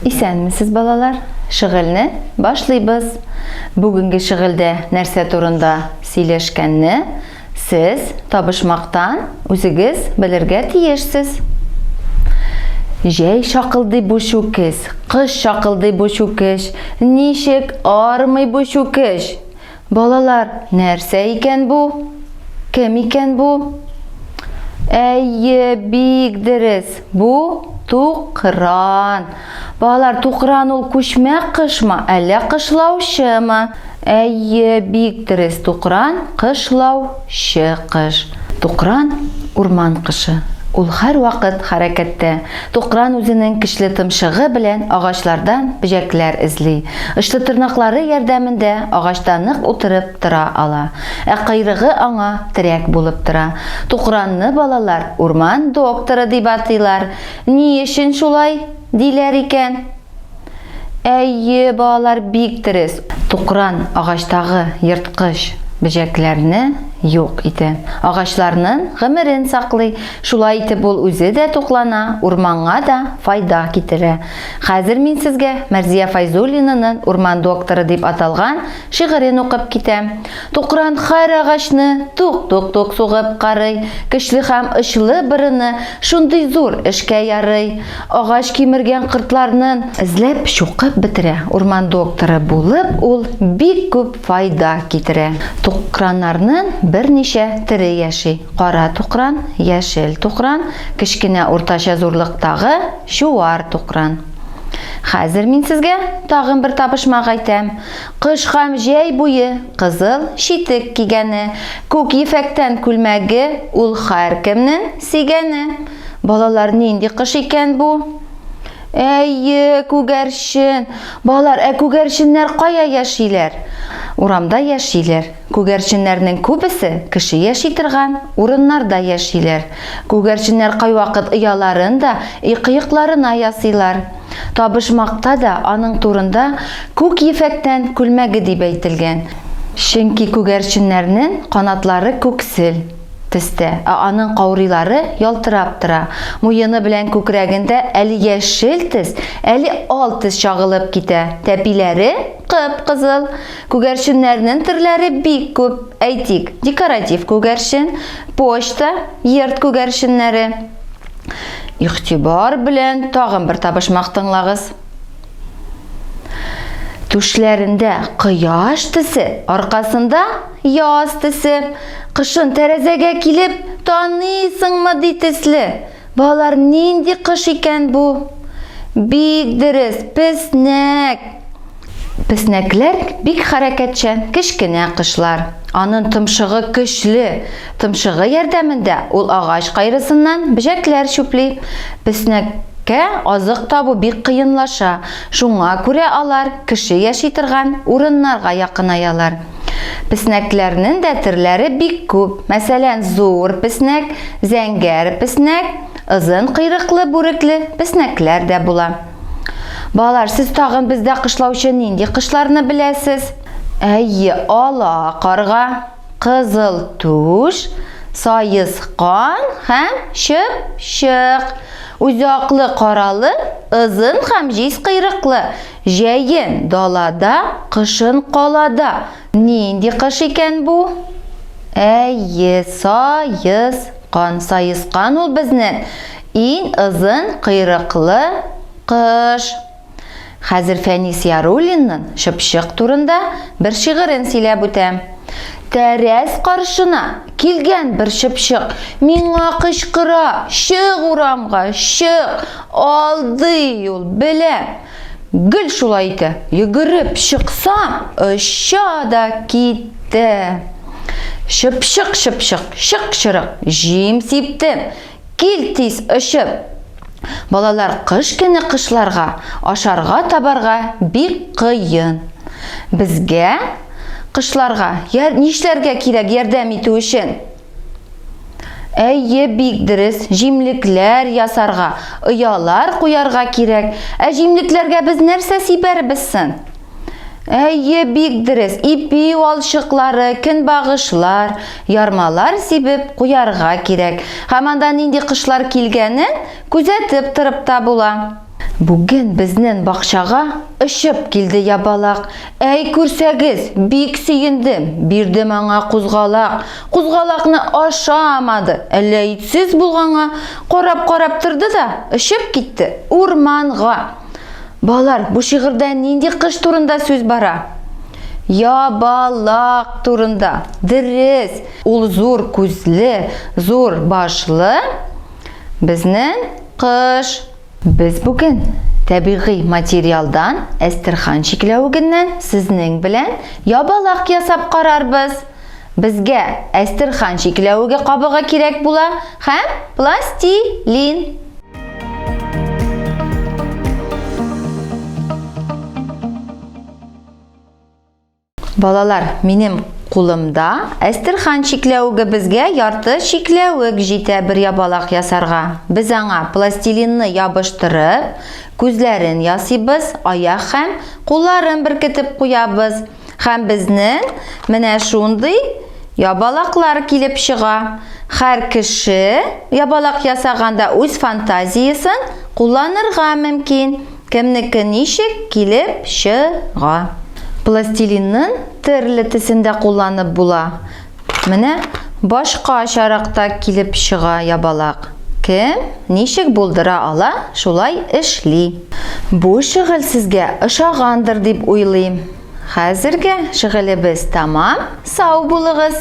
Исәнмесез, балалар! Шөгыльне башлыйбыз. Бүгенге шөгыльдә нәрсә турында сөйләшкәнне сез табышмактан үзегез белергә тиешсез. Җәй шакылдый бу чүкеч, кыш шакылдый бу чүкеч, ничек армый бу чүкеч? Балалар, нәрсә икән бу? Кем икән бу? Әйе, бик дөрес. Бу тукран. Балалар, тукран ул күчмә кышмы, әллә кышлаучымы? Әйе, бик дөрес. Тукран кышлаучы кыш. Тукран урман кышы. Ул һәрвакыт хәрәкәттә. Тукран үзенең көчле томшыгы белән агачлардан бөҗәкләр эзли. Очлы тырнаклары ярдәмендә агачта нык утырып тора ала. Ә койрыгы аңа терәк булып тора. Тукранны балалар урман докторы дип атыйлар. Ни өчен шулай диләр икән? Әйе, балалар, бик дөрес. Тукран агачтагы ерткыч бөҗәкләрне юк итә. Агачларнын гомерен саклый. Шулай итеп ул үзе дә туклана, урманга да файда китерә. Хәзер мин сезгә Мәрзия Файзуллинанын Урман докторы дип аталган шигырен укып китәм. Тукран һәр агачны тук-тук-тук сугып карый, көчле һәм очлы борыны шундый зур эшкә ярый. Агач кимергән кортларнын эзләп чукып бетерә. Урман докторы булып ул бик күп файда китерә. Тукраннарнын берничә төре яши, кара тукран, яшел тукран, кечкенә уртача зурлыктагы чуар тукран. Хәзер мин сезгә тагын бер табышмак әйтәм. Кыш һәм җәй буе кызыл читек кигәне, күк ефәктән күлмәге ул һәркемнең сөйгәне. Балалар, нинди кыш икән бу? Әйе, күгәрчен. Балалар, ә күгәрченнәр кая яшиләр? Урамда яшиләр. Күгәрченнәрнең күбесе кеше яши торган урыннарда яшиләр. Күгәрченнәр кайвакыт ояларын да өй кыекларына ясыйлар. Табышмакта да аның турында күк ефәктән күлмәге дип әйтелгән. Чөнки күгәрченнәрнең канатлары күксел төстә, ә аның каурыйлары ялтырап тора. Муены белән күкрәгендә әле яшел төс, әле ал төс чагылып китә. Тәпиләре кып-кызыл. Күгәрченнәрнең төрләре бик күп. Әйтик, декоратив күгәрчен, почта, йорт күгәрченнәре. Игътибар белән тагын бер табышмак тыңлагыз. Түшләрендә кояш төсе, аркасында яз төсе. Кышын тәрәзәгә килеп, таныйсыңмы ди төсле. Балалар, нинди кыш икән бу? Бик дөрес, песнәк. Песнәкләр бик хәрәкәтчән, кечкенә кошлар. Анын томшыгы көчле. Томшыгы ярдәмендә ул агач кайрысыннан бөҗәкләр чүпли. Песнәккә азык табу бик кыенлаша, шуңа күрә алар кеше яши торган урыннарга якынаялар. Песнәкләрнен дә төрләре бик күп. Мәсәлән, зур песнәк, зәңгәр песнәк, озын койрыклы бүрекле песнәкләр дә була. Балалар, сез тагын бездә кышлаучы нинди кошларны беләсез? Әйе, ала карга, кызыл түш, саескан һәм чыпчык. Үзе аклы, каралы, озын һәм җиз койрыклы. Җәен далада, кышын калада. Нинди кыш икән бу? Әйе, саескан. Саескан ул безнең иң озын койрыклы кыш. Хәзер Фәнис Яруллинның чыпчык турында бер шигырен сөйләп үтәм. Тәрәз каршына килгән бер чыпчык миңа кычкыра, чык урамга, чык, алдый ул, беләм. Гел шулай итә. Йөгереп чыксам, оча да китә. Чыпчык, чыпчык, чык чырык, җим сиптем. Кил тиз очып. Балалар, кыш көне кышларга, ашарга табарга бик кыен. Безгә кышларга нишләргә кирәк ярдәм итү өчен? Әйе, бик дөрес, җимлекләр ясарга, оялар куярга кирәк. Ә җимлекләргә без нәрсә сибәрбез соң? Әйе, бик дөрес, ипи валчыклары, көнбагышлар, ярмалар сибеп куярга кирәк. Һәм анда нинди кошлар килгәнен күзәтеп торып та була. Бүген безнен бакчага очып килде ябалак. Әй, күрсәгез, бик сөендем, бирдем аңа кузгалак. Кузгалакны ашамады, әллә итсез булганга, карап-карап торды да, очып китте урманга. Балалар, бу шигырьдә нинди кыш турында сүз бара? Ябалак турында. Дөрес, ул зур күзле, зур башлы безнең кыш. Без бүген табигый материалдан, әстерхан чикләвегеннән сезнең белән ябалак ясап карарбыз. Безгә әстерхан чикләвеге кабыгы кирәк була һәм пластилин. Балалар, минем кулымда әстерхан чикләвеге безгә ярты чикләвек җитә бер ябалак ясарга. Без аңа пластилинны ябыштырып, күзләрен ясыйбыз, аяк һәм кулларын беркетеп куябыз. Һәм безнең менә шундый ябалаклар килеп чыга. Һәр кеше ябалак ясаганда үз фантазиясен кулланырга мөмкин. Кемнеке ничек килеп чыга. Пластилинның төрле төсен дә кулланып була. Менә башкачарак та килеп чыга ябалак. Кем ничек булдыра ала, шулай эшли. Бу шөгыль сезгә ошагандыр дип уйлыйм. Хәзергә шөгылебез тәмам, сау булыгыз!